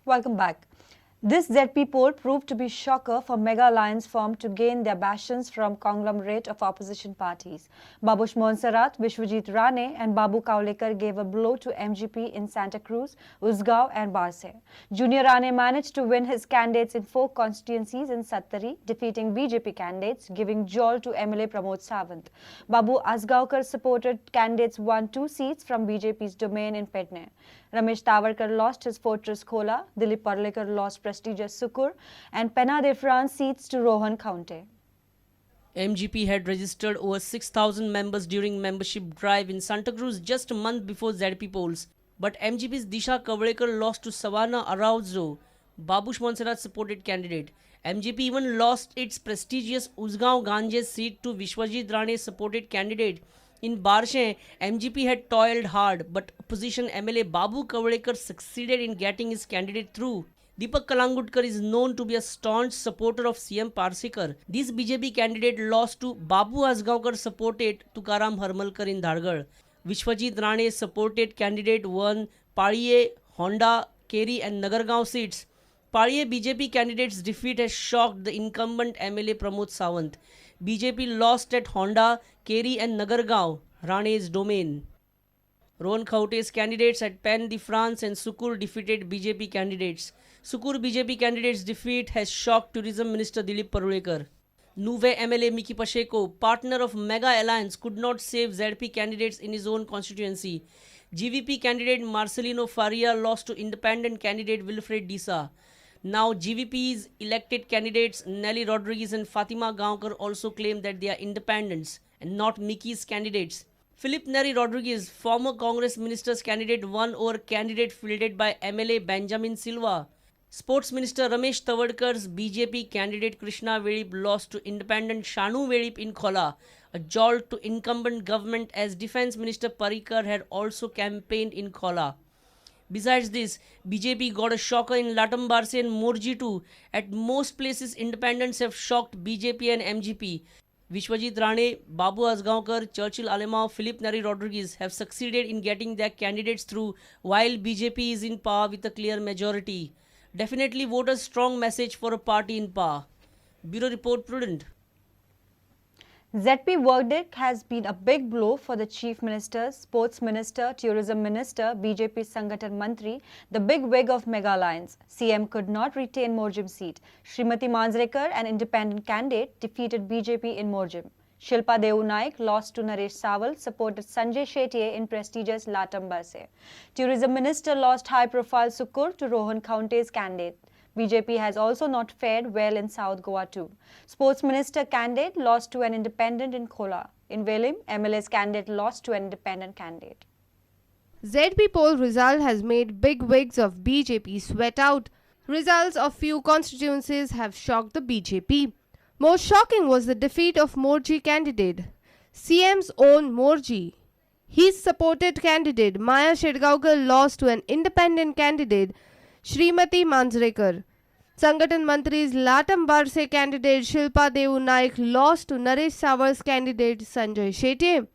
Welcome back. This ZP poll proved to be shocker for mega alliance formed to gain their bastions from conglomerate of opposition parties. Babush Monserrat, Vishwajit Rane and Babu Kavlekar gave a blow to MGP in Santa Cruz, Usgao and Barse. Junior Rane managed to win his candidates in 4 constituencies in Sattari, defeating BJP candidates, giving jolt to MLA Pramod Sawant. Babu Asgaonkar supported candidates won 2 seats from BJP's domain in Pedne. Ramesh Tawadkar lost his fortress Khola, Dilip Parlekar lost prestigious Sukur, and Pena de France seats to Rohan Khaunte. MGP had registered over 6,000 members during membership drive in Santa Cruz just a month before ZP polls. But MGP's Disha Kavlekar lost to Savana Araujo, Babush Monserrat supported candidate. MGP even lost its prestigious Usgao Ganges seat to Vishwajit Rane supported candidate. In Barshe, MGP had toiled hard, but opposition MLA Babu Kavlekar succeeded in getting his candidate through. Deepak Kalangutkar is known to be a staunch supporter of CM Parsekar. This BJP candidate lost to Babu Asgaonkar supported Tukaram Harmalkar in Dhargal. Vishwajit Rane supported candidate won Paliye, Honda, Keri and Nagargaon seats. Paliye BJP candidate's defeat has shocked the incumbent MLA Pramod Sawant. BJP lost at Honda, Keri and Nagargaon, Rane's domain. Rohan Khaunte's candidates at Pen de France and Sukur defeated BJP candidates. Sukur BJP candidates' defeat has shocked Tourism Minister Dilip Parulekar. Nuve MLA Miki Pacheco, partner of Mega Alliance, could not save ZP candidates in his own constituency. GVP candidate Marcelino Faria lost to independent candidate Wilfred Disa. Now GVP's elected candidates Nelly Rodriguez and Fatima Gaonkar also claim that they are independents and not Mickey's candidates. Philip Neri Rodriguez, former Congress minister's candidate, won over candidate fielded by MLA Benjamin Silva. Sports Minister Ramesh Tawadkar's BJP candidate Krishna Velip lost to independent Shanu Velip in Khola, a jolt to incumbent government as Defence Minister Parrikar had also campaigned in Khola. Besides this, BJP got a shocker in Latambarse and Morji too. At most places, independents have shocked BJP and MGP. Vishwajit Rane, Babu Asgaonkar, Churchill Alemao, Philip Neri Rodriguez have succeeded in getting their candidates through while BJP is in power with a clear majority. Definitely voters' strong message for a party in power. Bureau Report, Prudent. ZP verdict has been a big blow for the Chief Minister, Sports Minister, Tourism Minister, BJP Sangathan Mantri, the big wig of Mega Alliance. CM could not retain Morjim seat. Srimati Manjrekar, an independent candidate, defeated BJP in Morjim. Shilpa Deu Naik lost to Naresh Sawal, supported Sanjay Shetty in prestigious Latambarse. Tourism Minister lost high-profile Sukur to Rohan Khaunte's candidate. BJP has also not fared well in South Goa too. Sports Minister candidate lost to an independent in Khola. In Velim, MLA's candidate lost to an independent candidate. ZP poll result has made big wigs of BJP sweat out. Results of few constituencies have shocked the BJP. Most shocking was the defeat of Morji candidate, CM's own Morji. His supported candidate Maya Shedgaonkar lost to an independent candidate, Srimati Manjrekar. Sangathan Mantri's Latam Barse candidate Shilpa Deu Naik lost to Naresh Sawal's candidate Sanjay Shetty.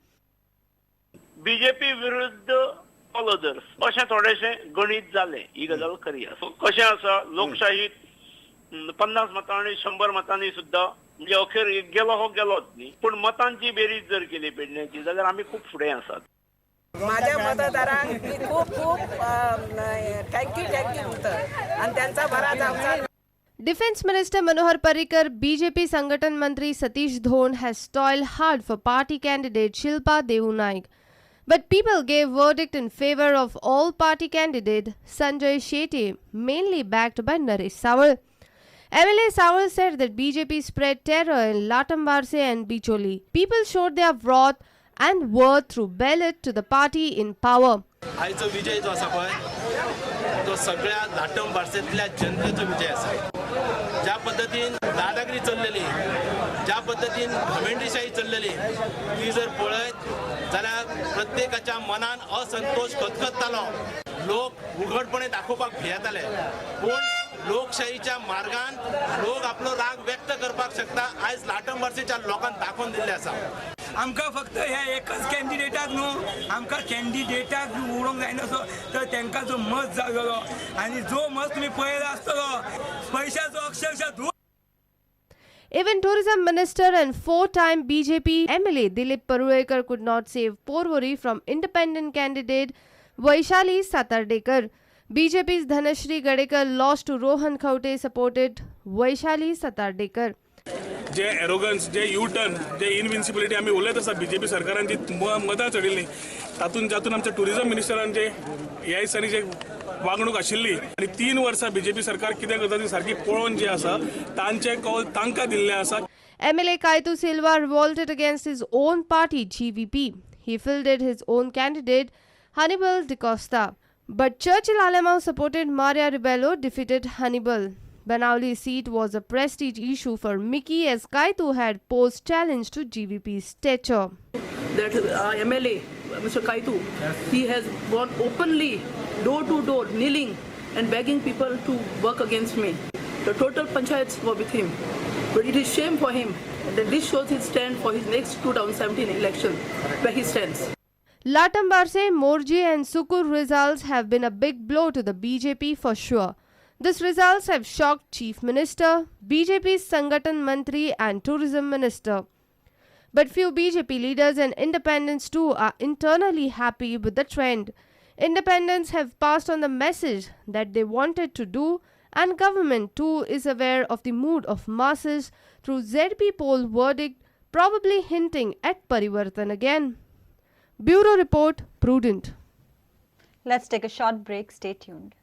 BJP विरुद्ध all others अशें थोडेशें गणीत जालें. ही गजाल खरी आसा. कशें आसा, लोकशाहीत 50 मतां आनी 100 मतांनी सुद्दां म्हणजे अखेर गेलो हो गेलोच न्ही, पूण मतांची बेरीज जर केली पेडण्याची जाल्यार आमी खूब फुडें आसात. माझ्या मतदारांक मी खूप खूप thank you thank you म्हणतो आणि त्यांचा बराच आमचा. Defense Minister Manohar Parrikar, BJP Sangathan Mantri Satish Dhond has toiled hard for party candidate Shilpa Deu Naik. But people gave verdict in favor of all party candidate Sanjay Shetty, mainly backed by Naresh Sawal. MLA Sawal said that BJP spread terror in Latambarse and Bicholi. People showed their wrath and worth through ballot to the party in power. आयचो विजय जो आसा पळय तो सगळ्या लाटंबार्सेंतल्या जनतेचो विजय आसा. ज्या पद्दतीन दादागिरी चल्लेली, ज्या पद्दतीन घमेंडीशाही चल्लेली ती जर पळयत जाल्यार प्रत्येकाच्या मनान असंतोष खतखत्तालो. लोक उघडपणे दाखोवपाक भियेताले, पूण लोकशाहीच्या मार्गान लोक आपलो राग व्यक्त करपाक शकता. आयज लाटंबार्सेच्या लोकांक दाखोवन दिल्लें आसा. आमकां फक्त ह्या एकच कॅन्डिडेटाक न्हू, आमकां कॅन्डिडेटाक उडोवंक जायना असो तर तांकां जो मत जालो आनी जो मत तुमी पळयला आसतलो पयशाचो अक्षरशः धूळ. Even Tourism Minister and four-time BJP MLA Dilip Parulekar could not save Porvorim from independent candidate Vaishali Satardekar. BJP's Dhanashree Gadekar lost to Rohan Khaute supported Vaishali Satardekar. जे एरोगन्स, जे यू टर्न, जे invincibility आमी उलयत आसा, BJP सरकारान जी मतां चडिल्ली तातूंत जातून आमच्या टुरिझम मिनिस्टरान जे ह्या दिसांनी जे वागणूक आशिल्ली आनी 3 वर्सां बीजेपी सरकार कितें करता ती सारकी पळोवन जे आसा तांचे कौल तांकां दिल्लें आसा. MLA Caitu Silva revolted against his own party GVP. He fielded his own candidate Hannibal D'Costa. But Churchill Alemao supported Maria Rebello defeated Hannibal. Benaulim seat was a prestige issue for Mickey as Caitu had posed challenge to GVP's stature. That MLA, Mr. Kaitu, he has gone openly door to door, kneeling and begging people to work against me. The total panchayats were with him. But it is shame for him that this shows his stand for his next 2017 election, where he stands. Latambarse, Morji and Sukur results have been a big blow to the BJP for sure. These results have shocked Chief Minister, BJP's Sangathan Mantri and Tourism Minister. But few BJP leaders and independents too are internally happy with the trend. Independents have passed on the message that they wanted to do, and government too is aware of the mood of masses through ZP poll verdict, probably hinting at Parivartan again. Bureau Report, Prudent. Let's take a short break. Stay tuned.